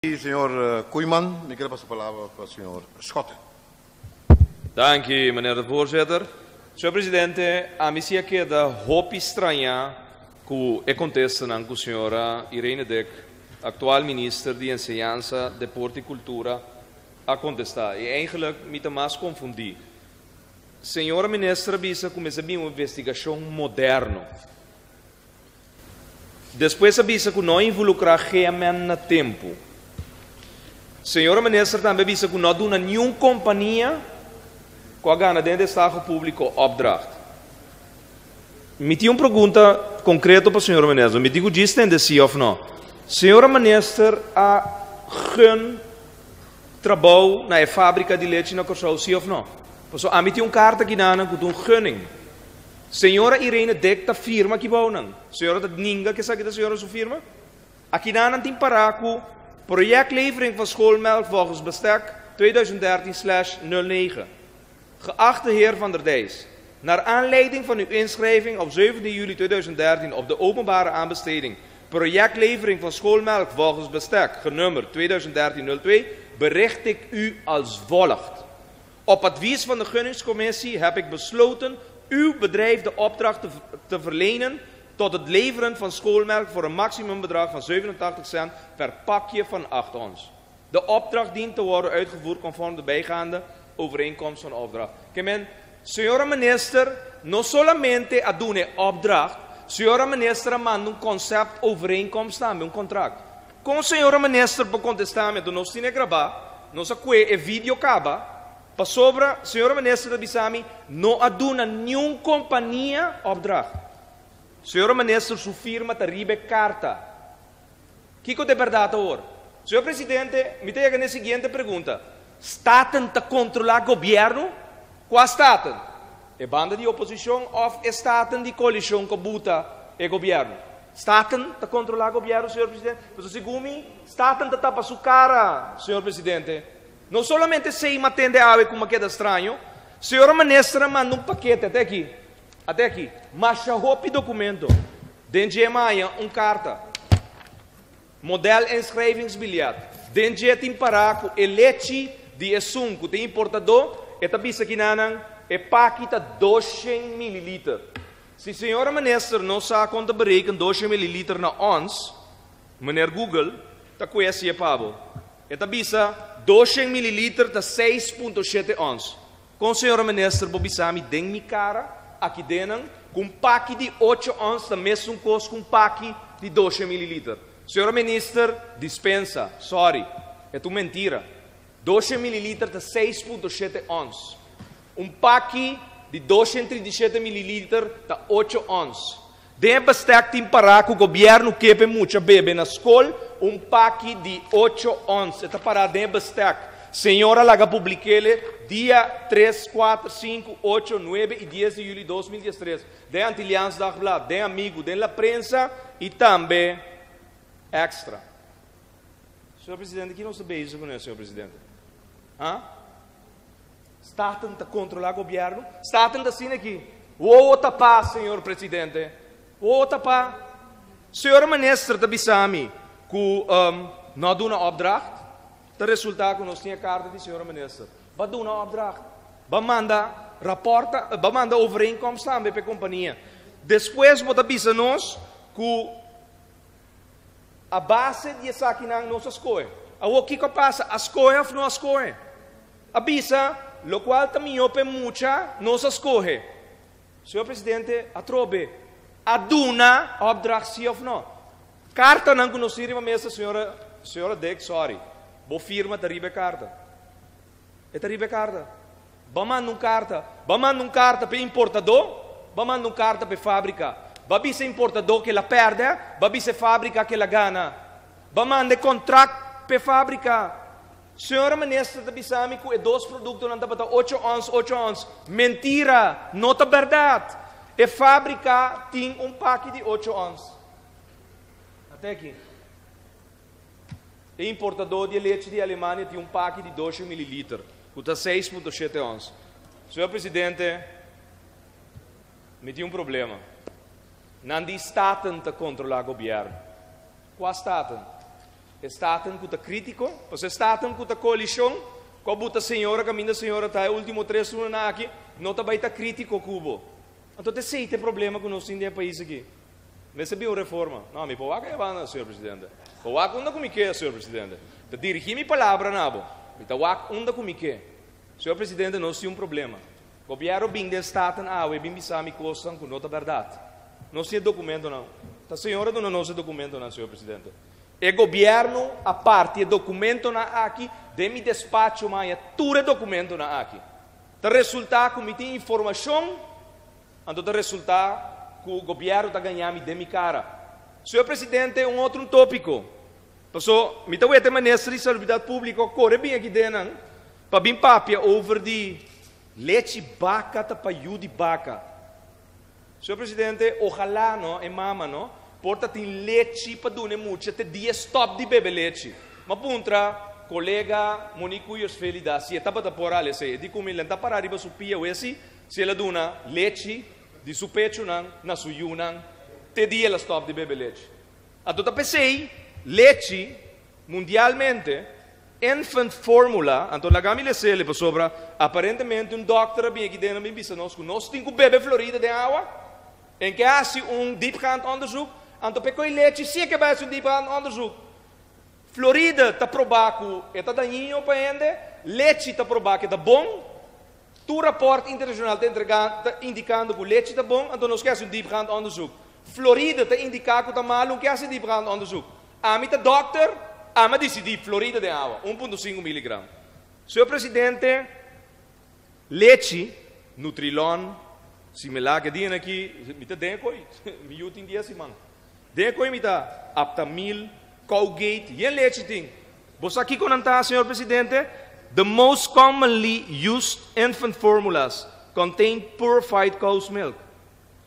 Señor Koeiman. Mi ke pasa palabra pa señor Schotte. Danki, meneer de voorzitter. Señor presidente, ami sí a keda hopi strañá ku e kontestanan ku señora Irene Dick, aktual minister di Enseñansa, Deporte i Kultura, a kontestá. I eigenlijk mi ta mas konfundí. Señora minister a bisa ku mester bin un investigashon moderno. Despues a bisa ku no a involukrá GMN na tempu. Señora minister tambe a bisa ku no a duna niun kompania ku a gana den destaho públiko opdracht. Mi tin un pregunta konkreto pa señora minister. Mi tin ku djis tende sí òf no. Señora minister a gun trabou na e fábrika di lechi na Kòrsou sí òf no? Pasobra ami tin un karta akinan ku ta un gunning. Señora Irene Dick ta firma ki bounan. Señora ta ninga ku esaki ta señora su firma? Akinan nan tin pará ku Projectlevering van schoolmelk volgens bestek 2013/09. Geachte heer Van der Dijs, Naar aanleiding van uw inschrijving op 17 juli 2013 op de openbare aanbesteding Projectlevering van schoolmelk volgens bestek genummerd 2013-02 bericht ik u als volgt. Op advies van de gunningscommissie heb ik besloten uw bedrijf de opdracht te verlenen tot het leveren van schoolmelk voor een maximumbedrag van 87 cent per pakje van 8 ons. De opdracht dient te worden uitgevoerd conform de bijgaande overeenkomst van opdracht. Ke men, señora minister no solamente a duna e opdracht, señora minister a manda un concept overeenkomst tambe, un contract. Kon señora minister por kontestá mi anto nos tin e grabá, nos a kue e video kaba, pasobra señora minister ta bisa mi no a duna niun kompania opdracht. Señora minister su firma ta riba e karta. Kiko ta e bèrdat awor? Señor presidente, mi ta yega na e siguiente pregunta, Staten ta kontrolá gobièrnu? Kua staten? E banda di oposishon òf e staten di koalishon ku a buta e gobièrnu? Staten ta kontrolá gobièrnu, señor presidente? Pasobra segun mi, Staten ta tapa su kara, señor presidente. No solamente esei m'a tende awe ku m'a keda straño, señora minister a manda un pakete, ate aki, ate aki, masha hopi dokumento. Den dje m'a haña un karta, model inschrijvingsbiljet. Den dje tin pará ku e lechi di esun ku ta importadó, e ta bisa kinanan e paki ta 200 mililiter. Si señora minister no sa kon ta bereken 200 mililiter na ons, meneer Google ta kue hasié pa bo. E ta bisa 200 mililiter ta 6.7 ons. Kon señora minister bo bisa mi den mi kara aki denan ku un paki di 8 ons ta mesun kos ku un paki di 200 mililiter? Señora minister, dispensa, sorry, e ta un mentira. 200 mililiter ta 6.7 ons. Un paki di 237 mililiter ta 8 ons. Den e bestek tin pará ku gobièrnu ke pa e mucha bebe na skol un paki di 8 ons. E ta pará den e bestek. Señor a laga publik'ele dia 3, 4, 5, 8, 9 i 10 di yüli 2013 den Antilliaans Dagblad, den Amigu, den La Prensa i tambe Extra. Señor Presidente, ki nos ta bezig kuné, señor Presidente? Ha? Staten ta kontrolá gobièrnu? Staten ta asina aki. Wowo tapá, señor presidente. Wowo tapá. Señor minister ta bisa mi ku no a duna opdracht. Ta resultá ku nos tin e karta di señor minister. Ba duna opdracht. Ba manda rapòrt, ba manda overeenkomst tambe pa e kompania. Despues bo ta bisa nos ku a base di esakinan nos a skohe. Awor kiko a pasa? A skohe òf no a skohe? A bisa, Lokual ta mihó p'e mucha, nos a skohe. Señor Presidente, atrobe, a duna opdracht sí òf no? Kartanan ku nos tin riba mesa, señora, señora Dick, sorry, bo firma ta riba e karta. E ta riba e karta. Bo a manda un karta. Bo a manda un karta p'e importadó, bo a manda un karta p'e fábrika. Bo a bisa e importadó ku el a pèrdè, bo a bisa e fábrika ku el a gana. Bo a manda e kontrakt p'e fábrika. Señora minister ta bisa mi ku e dos produktonan tabata 8 ons, 8 ons. Mentira! No ta bèrdat! E fábrika tin un paki di 8 ons. Ate aki. E importadó di e lechi di Alemania tin un paki di 200 mililiter, ku ta 6.7 ons. Señor presidente, mi tin un problema. Nan di Staten ta kontrolá gobièrnu. Kua Staten? E Staten ku ta krítiko, pasobra e Staten ku ta koalishon, ku a buta señora kaminda señora ta e último tres lunanan aki, no ta bai ta krítiko ku bo. Anto ta esei ta e problema ku nos tin den e pais aki. Mester bin un reforma. No, mi por wak e banda, señor presidente. Por wak unda ku mi ke, señor presidente. Ta dirigí mi palabra na bo. Mi ta wak unda ku mi ke. Señor presidente, nos tin un problema. Gobièrnu bin den Staten awe bin bisa mi kosnan ku no ta bèrdat. Nos tin e dokumentonan. Ta señor a duna nos e dokumentonan, señor presidente. E gobièrnu a parti e dokumentonan aki den mi despacho maya tur e dokumentonan aki. Ta resultá ku mi tin informashon, anto ta resultá ku gobièrnu ta gaña mi den mi kara. Señor presidente, un otro un tópiko. Paso mi ta weta e minister di Salubridat Públiko kore bin aki den nan pa bin papia over di lechi baka ta pa yu di baka. Señor presidente, ojalá no e mama no por ta tin lechi pa duna e mucha te dia e stop di bebe lechi. M'a puntra colega Monique Cuyos Felida si e tabata por al esey. E di cu mi lenta para riba su pia wesi si el a duna lechi di su pechunan na su yunan te dia el a stop di bebe lechi. Anto ta p'esey lechi mundialmente Infant formula, anto laga mi lesele pasobra aparentemente un dokter a bin aki den a bin bisa nos ku nos tin ku bebe Florida den awa en ke hasi un diepgaand onderzoek, anto p'e koi lechi si e ke bai hasi un diepgaand onderzoek. Florida ta proba ku e ta dañino pa hende, lechi ta proba ku e ta bon, tur raport internashonal ta entrega ta indikando ku lechi ta bon, anto nos ke hasi un diepgaand onderzoek. Florida ta indiká ku ta malu, un ke hasi diepgaand onderzoek. Ami ta dokter, ami a disidí Florida den awa, un punto sinku miligram. Señor Presidente, lechi, Nutrilon, Similac, e dianan aki mi ta den e koi, mi yu tin dia siman. Den e koi mi ta Aptamil, Cowgate, yen lechi tin. Bo sa kiko nan ta, señor Presidente? The most commonly used infant formulas contain purified cow's milk.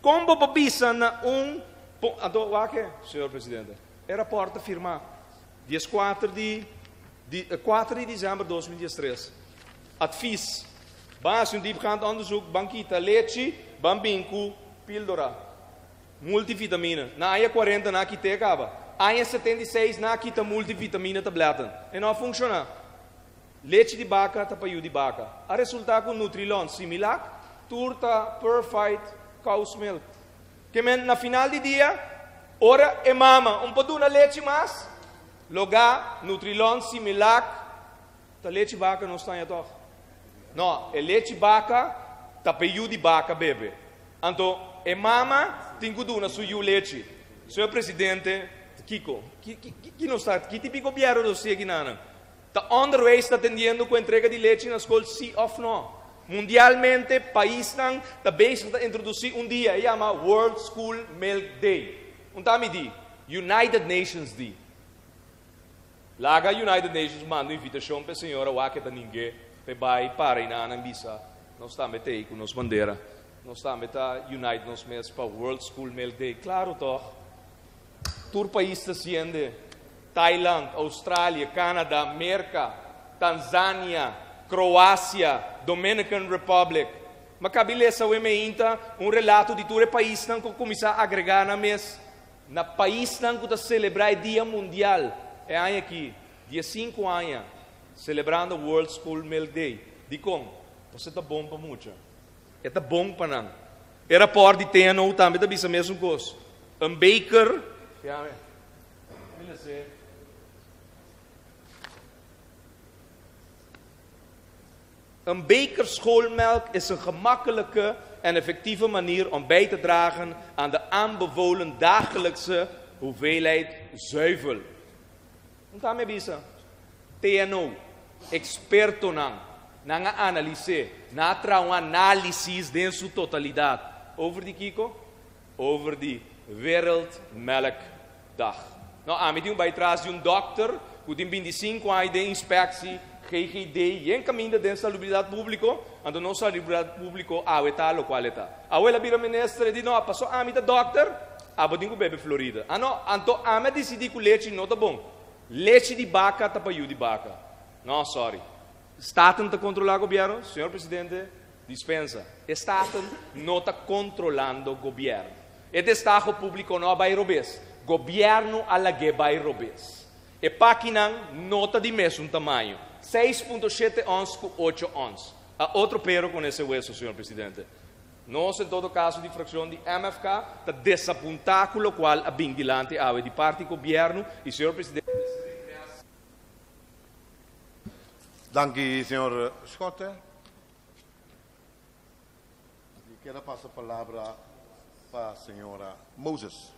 Kon bo por bisa na un Anto wak e, señor Presidente, e rapòrt ta firmá dieskuater di di kuater di desèmber 2013. Advies, Ban hasi un diepgaand onderzoek, ban kita lechi, ban bin ku píldora, multivitamine. Na aña kuarenta nan a kit'é kaba. Aña 76 nan a kita multivitamine tabletten. E no a funshoná. Lechi di baka ta pa yu di baka. A resultá ku Nutrilon, Similac, tur ta purified cow's milk. Ke men na final di dia, ora e mama un por duna lechi mas, logá Nutrilon, Similac, ta lechi baka nos ta haña tòg? No, e lechi baka ta pa e yu di baka bebe. Anto e mama tin ku duna su yu lechi. Señor Presidente, kiko? Ki nos ta, ki tipo di gobièrnu nos tin aki nan? Ta onderwijs ta atendiendo ku entrega di lechi na skol si òf no? Mundialmente paisnan ta bezig ta introdusí un dia, e yama World School Milk Day. Un ta mi di United Nations di. Laga United Nations manda un invitashon pa e señora wak e ta ning'é pa e bai para i nan bisa nos tambe ta ei ku nos bandera, nos tambe ta unite nos mes pa World School Milk Day. Klaro tòg? Tur pais ta siende, Thailand, Australia, Canada, Merca, Tanzania, Croacia, Dominican Republic. Ma cabi lesa awe meinta un relato di tur e paisnan cu a cuminsa agrega nan mes na paisnan cu ta celebra e dia mundial e aña aki, 15 aña celebrando World School Milk Day. Dicon? Pasobra ta bon pa mucha. E ta bon pa nan. E rapòrt di TNO tambe ta bisa mesun kos. Un beker. Een beker schoolmelk is een gemakkelijke en effectieve manier om bij te dragen aan de aanbevolen dagelijkse hoeveelheid zuivel. Un ta mi bisa, TNO, ekspertonan, nan a analis'é, nan a traha un análisis den su totalidat. Over di kiko? Over di Wereldmelkdag. No, ami tin un bai tras di un dòkter ku tin 25 aña den inspeksi, GGD, yen kaminda den salubridat públiko, anto nos salubridat públiko awe ta lokual e ta. Awe el a bira minister, e di, no, paso ami ta dòkter, abo tin ku bebe Florida. Ah no, anto ami a disidí ku lechi no ta bon. Lechi di baka ta pa yu di baka. No, sorry. Staten ta kontrolá gobièrnu? Señor Presidente, dispensa. E Staten no ta kontrolando gobièrnu. E destaho públiko no a bai robes. Gobièrnu a lag'é bai robes. E pakinan no ta di mesun tamaño, 6.7 ons ku 8 ons. A otro perro con ese hueso, señor presidente. Nos, en todo kaso, di frakshon di MFK, ta desapuntá ku lokual a bin dilanti awe di parti gobièrnu i, señor presidente, Danki, señor Schotte. Mi kier pasa palabra pa señora Moses.